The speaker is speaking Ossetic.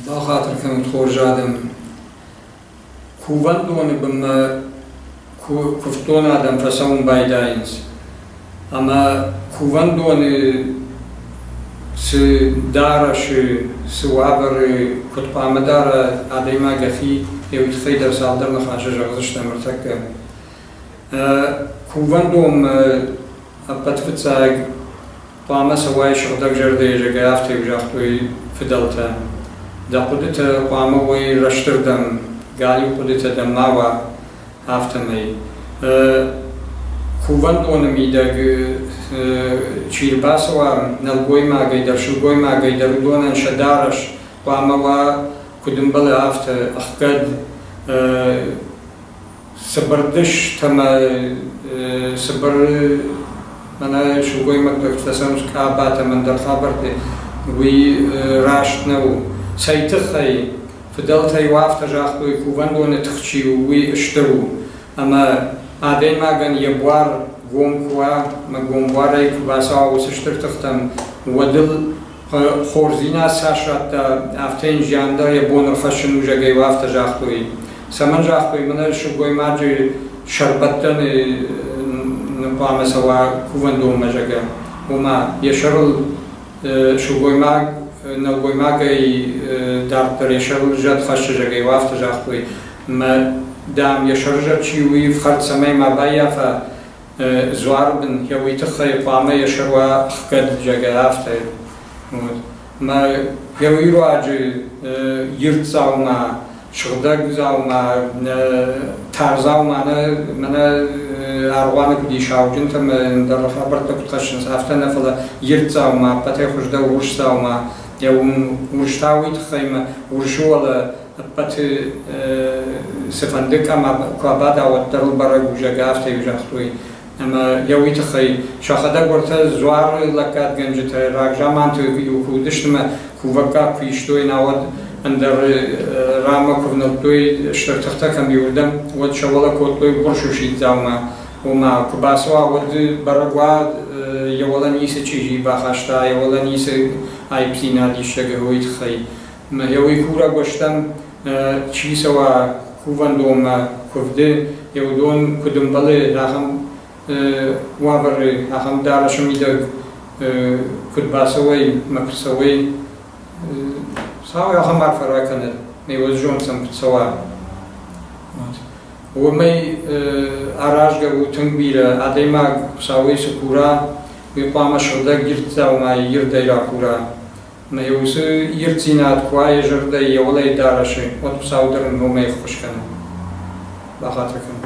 Бахатыр кӕнут, хорз адӕм. Кувӕндоны бынмӕ куывддон адӕм фӕцӕуын байдайынц. Ӕмӕ кувӕндоны цы дарӕсы, цы уавӕры, куыд хъуамӕ дара адӕймаг йӕхи, йӕ уый тыххӕй дӕр цалдӕр ныхасы зӕгъдзыстӕм ӕртӕккӕ. Кувӕндонмӕ ӕппӕтфыццаг Хъуамӕ цӕуай сыгъдӕгзӕрдӕйы зӕгӕй, афтӕ-иу загътой фыдӕлтӕ. Дӕ хъуыдытӕ хъуамӕ уой рӕстырдӕм, галиу хъуыдытӕ дӕм ма уа, афтӕмӕй. Кувӕндоны мидӕг чи рбацӕуа нӕлгоймагӕй дӕр, сылгоймагӕй дӕр, уыдонӕн сӕ дарӕс хъуамӕ уа, куыд ӕмбӕлы, афтӕ ӕхгӕд. Цыбырдыс ӕмӕ цыбыр мӕнӕ сылгоймӕгтӕ фӕцӕуынц къабатӕм ӕндӕр хабӕртты, уый раст нӕу. Цӕй тыххӕй? Фыдӕлтӕ-иу афтӕ загътой, кувӕндоны тых чи у, уый стыр у. Ӕмӕ адӕймагӕн йӕ буар гом куы уа ӕмӕ гом буарӕй куы бацӕуа уыцы стыр тыхтӕм, уӕд ыл хорздзинад цас радта, афтӕ йын зиан дӕр йӕ бон ӕрхӕссын у, зӕгъгӕ-иу афтӕ загътой. Цӕмӕн загътой, мӕнӕ сылгоймаджы сӕрбӕттӕны хъуамӕ цӕуа кувӕндонмӕ, зӕгъгӕ. Ома, йӕ сӕрыл сылгоймаг нӕлгоймагӕй дарддӕр йӕ сӕрыл зӕд хӕссы, зӕгъгӕ-иу афтӕ загътой. Мӕ, дам, йӕ сӕрызӕд чи у, уый ӕфхӕрд цӕмӕй ма баййафа, дзуары бын йӕ уый тыххӕй хъуамӕ йӕ сӕр уа ӕхгӕд, зӕгъгӕ, афтӕ. Мӕ йӕ уый руаджы ирд дзаума, сыгъдӕг дзаума, тар дзаума нӕ, мӕнӕ аргъуаны куыд ис сауджынтӕ ӕмӕ ӕндӕр хабӕрттӕ куыд хӕссынц, афтӕ нӕ, фӕлӕ ирд дзаума, ӕппӕтӕй хуыздӕр урс дзаума. Йӕ уым урс та уый тыххӕй мӕ урсы уӕлӕ ӕппӕты цыфӕнды кӕм куы абада, уӕддӕр ыл бӕрӕг у, зӕгъгӕ, афтӕ-иу загътой. Ӕмӕ йӕ уый тыххӕй сӕхӕдӕг уӕртӕ дзуары лӕггадгӕнджытӕ рагзаманты-иу куы уыдысты ӕмӕ кувӕггаг куы истой, науӕд ӕндӕр ранмӕ куы внӕлдтой, стыр тыхтӕ кӕм и, уырдӕм, уӕд сӕ уӕлӕ кодтой урс-урсид дзаума. Ома, куы бацӕуа, уӕд бӕрӕг уа, йӕ уӕлӕ ницы чъизи бахаста, йӕ уӕлӕ ницы аипдзинад ис, зӕгъгӕ, уый тыххӕй. Ӕмӕ уый курӕг стӕм, чи цӕуа кувӕндонмӕ куывды, йӕ уыдон куыд ӕмбӕлы, ахӕм уавӕры, ахӕм дарӕсы мидӕг куыд бацӕуой ӕмӕ куы цӕуой, Хуыцау ахӕм арфӕ ракӕнӕд, ме уӕззон сӕм куыд цӕуа. Уымӕй аразгӕ у тынг бирӕ. Адӕймаг Хуыцауӕй цы кура, уый хъуамӕ сыгъдӕг ирд дзаумайы ирдӕй ракура. Ӕмӕ йӕ уыцы ирддзинад куы уа йӕ зӕрдӕйы, йӕ уӕлӕйы дарӕсы, уӕд Хуыцау дӕр ын уымӕй ӕххуыс кӕны. Бахатыр кӕн.